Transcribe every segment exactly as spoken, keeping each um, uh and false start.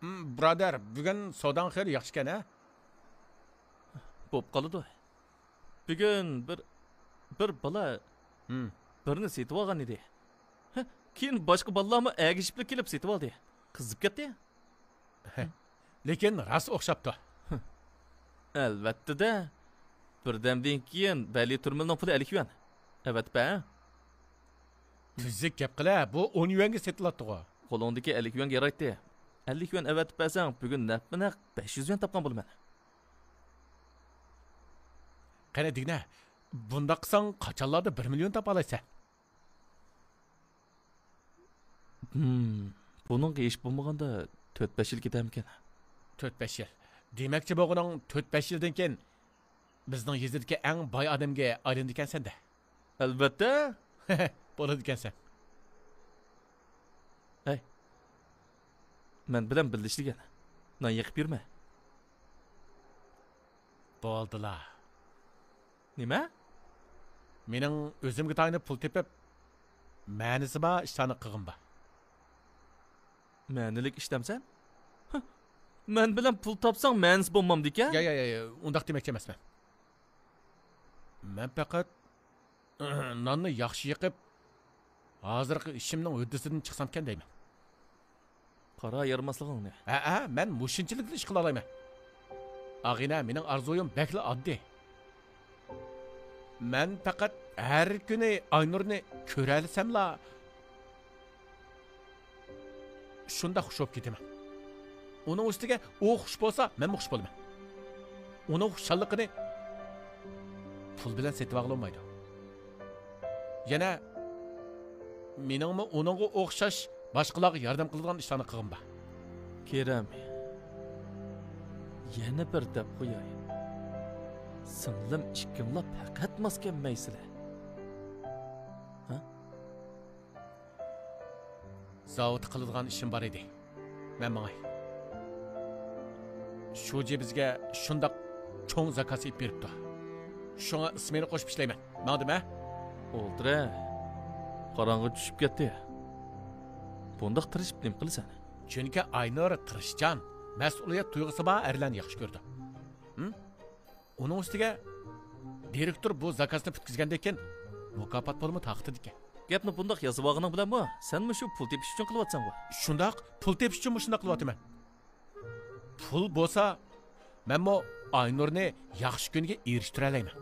ھم، بۇرادەر، بۈگۈن سوداڭ خېلى ياخشىكەن، ھە؟ بوپ قالىدۇ. بۈگۈن بىر، بىر بالا ھم. بىرنى سېتىۋالغان ئىدى. ھە، كېيىن باشقا بالىلارمۇ ئەگىشىپلا كېلىپ سېتىۋالدى. قىزىپ كەتتى. لېكىن راست ئوخشاپتۇ. ئەلۋەتتە-دە. بىردەمدىن كېيىن ۋەلى تۈرمىلىنىڭ پۇلى ئەللىك يۈەن. ئەۋەتىپ بەر. تۈزۈك گەپ قىلە، بۇ ئون يۈەنگە سېتىلاتتىغۇ. قولۇڭدىكى ئەللىك يۈەنگە يارايتتى. ئەللىك يۈەن ئەۋەتىپ بەرسەڭ، بۈگۈن نەپمۇ نەق بەش يۈز يۈەن تاپقان بولىمەن. قېنى دېگىنە، بۇنداق قىلساڭ قاچانلاردا بىر مىليون تاپالايسەن؟ ھىم، بۇنىڭغا ھېچ بولمىغاندا تۆت-بەش يىل كېتەرمىكىن؟ تۆت-بەش يىل. دېمەكچى بولغىنىڭ تۆت-بەش يىلدىن كېيىن بىزنىڭ يېزىدىكى ئەڭ باي ئادەمگە ئايلىنىدىكەنسەن-دە. ئەلۋەتتە. بولىدىكەنسەن. ھەي، مەن بىلەن بىللە ئىشلىگىن. نان يېقىپ يۈرمە. بولدىلا. نېمە؟ مېنىڭ ئۆزۈمگە تايىنىپ پۇل تېپىپ، مەنىسى بار ئىشلارنى قىلغۇم بار. مەنىلىك ئىش دەمسەن؟ ھە، مەن بىلەن پۇل تاپساڭ مەنىسى بولمامدىكەن؟ يا، يا، يا، يا، ئۇنداق دېمەكچى ئەمەسمەن. مەن پەقەت ناننى ياخشى يېقىپ، ھازىرقى ئىشىمنىڭ ھۆددىسىدىن چىقسامكەن دەيمەن. قارا يارىماسلىقىڭنى. ھەئە، مەن مۇشۇنچىلىكلا ئىش قىلالايمەن. ئاغىنە، مېنىڭ ئارزۇيۇم بەكلا ئاددىي. مەن پەقەت ھەر كۈنى ئاينۇرنى كۆرەلىسەملا، شۇنداق خۇش بولۇپ كېتىمەن. ئۇنىڭ ئۈستىگە ئۇ خۇش بولسا، مەنمۇ خۇش بولىمەن. ئۇنىڭ خۇشاللىقىنى پۇل بىلەن سېتىۋالغىلى بولمايدۇ. يەنە مېنىڭمۇ ئۇنىڭغا ئوخشاش باشقىلارغا ياردەم قىلىدىغان ئىشلارنى قىلغۇم بار. كېرەم، يەنە بىر دەپ قوياي. سىڭلىم ئىككىڭلار پەقەت ماس كەلمەيسىلەر. ھە؟ زاۋۇتتا قىلىدىغان ئىشىم بار ئىدى. مەن ماڭاي. شۇجى بىزگە شۇنداق چوڭ زاكاز ئېلىپ بېرىپتۇ. شۇڭا ئىسمېنا قوشۇپ ئىشلەيمەن. ماڭدىم ھە؟ ئولتۇرە. قاراڭغۇ چۈشۈپ كەتتى. بۇنداق تىرىشىپ نېمە قىلىسەن؟ چۈنكى ئاينۇر تىرىشچان، مەسئۇلىيەت تۇيغۇسى بار ئەرلەرنى ياخشى كۆرىدۇ. ھىم؟ ئۇنىڭ ئۈستىگە دىرېكتور بۇ زاكازنى پۈتكۈزگەندىن كېيىن مۇكاپات پۇلىمۇ تارقىتىدىكەن. گەپنى بۇنداق ياسىۋالغىنىڭ بىلەنمۇ سەن مۇشۇ پۇل تېپىش ئۈچۈن قىلىۋاتىسەنغۇ؟ شۇنداق، پۇل تېپىش ئۈچۈن مۇشۇنداق قىلىۋاتىمەن. پۇل بولسا، مەنمۇ ئاينۇرنى ياخشى كۈنىگە ئېرىشتۈرەلەيمەن.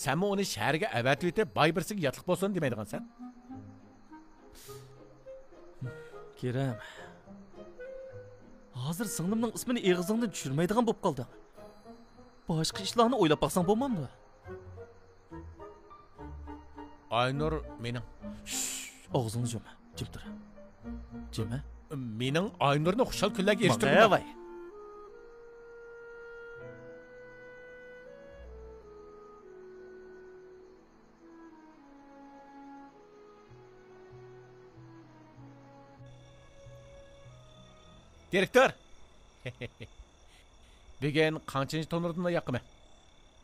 سەنمۇ ئۇنى شەھەرگە ئەۋەتىۋېتىپ، باي بىرسىگە ياتلىق بولسۇن دېمەيدىغانسەن. كېرەم، ھازىر سىڭلىمنىڭ ئىسمىنى ئېغىزىڭدىن چۈشۈرمەيدىغان بولۇپ قالدىڭ. باشقا ئىشلارنى ئويلاپ باقساڭ بولمامدۇ؟ ئاينۇر مېنىڭ. شش، ئاغزىڭنى يۇم. جىم تۇر. جىم، ھە؟ مېنىڭ ئاينۇرنى خۇشال كۈنلەرگە ئېرىشتۈرگۈم. ماڭە ۋاي. دىرېكتور! بۈگۈن قانچىنچى تونۇردىن ياقىمەن؟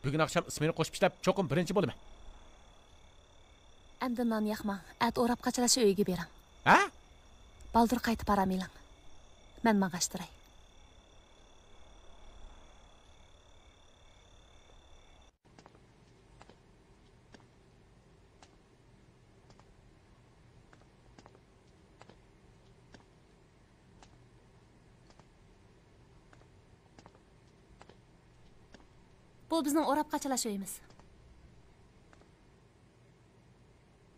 بۈگۈن ئاخشام ئىسمېنا قوشۇپ ئىشلەپ، چوقۇم بىرىنچى بولىمەن. ئەمدى نان ياقماڭ، ئەتە ئوراپ قاچىلاش ئۆيىگە بېرىڭ. ھە؟ بالدۇر قايتىپ ئارام ئېلىڭ. مەن ماڭاشتۇراي. بۇ بىزنىڭ ئوراپ قاچىلاش ئۆيىمىز.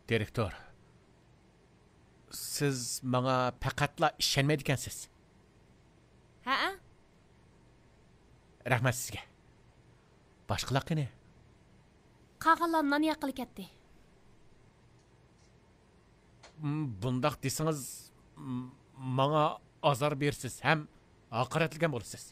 دىرېكتور، سىز ماڭا پەقەتلا ئىشەنمەيدىكەنسىز. ھەئە؟ رەھمەت سىزگە. باشقىلار قېنى؟ قالغانلار نان ياققىلى كەتتى. م، بۇنداق دېسىڭىز، م، ماڭا ئازار بېرىسىز ھەم ھاقارەتلىگەن بولىسىز.